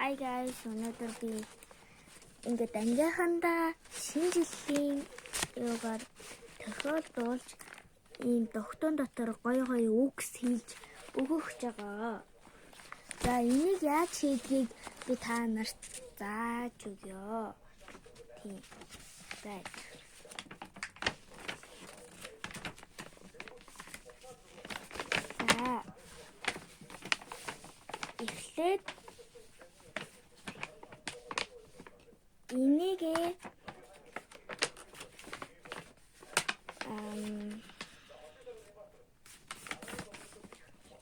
Hi guys, өнөөдөр би ингээд ангийнхандаа шинэ жилийн юугаар тохиолдуулж ийм догтун дотор гоё гоё үгс хийж өгөх гэж байгаа. За, энийг яаж хийдгийг би та нарт зааж өгье. Тийм. За. За. Эхлээд энийг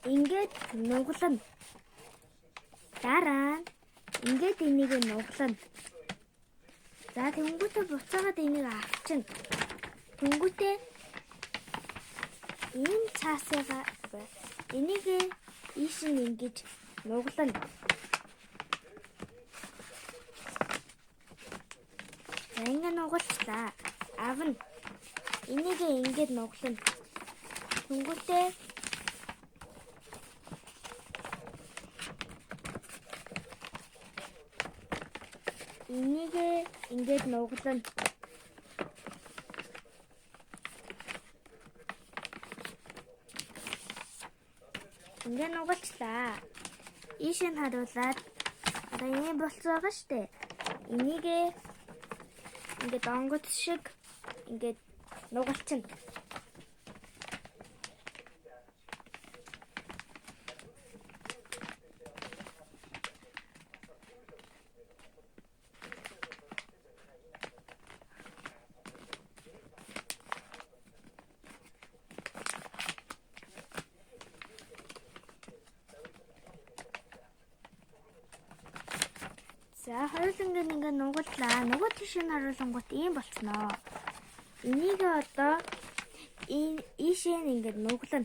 ингээд нуглана. Дараа нь ингээд энийг нуглана. За, тэнгүүтээ буцаагаад энийг авчина. Тэнгүүтээ энэ цаасыгаа энийг ийш нь ингэж нуглана. За, ингэ нугалчлаа. Авна. Энийг ингээд нуглана. Тэнгүүтээ энийг ингээд нуглана. Ингээд нугалчлаа. Ийш нь харуулад одоо ийм болцоо байгаа штэ. Энийг ингээд онгоц шиг ингээд нугалчихна. За, хоёуланг ингээд нугаллаа. Нөгөө тийш нь харуулангуут ийм болцсноо. Энийг одоо энэ ийшээ нь ингээд нуглана.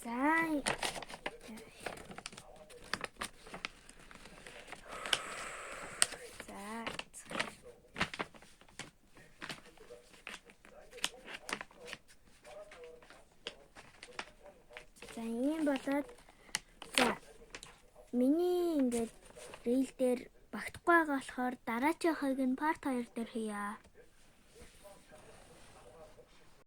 За, за. За, ийм болоод за миний ингээд reel дээр багтахгүй байгаа болохоор дараагийн хойг нь part 2 дээр хийе.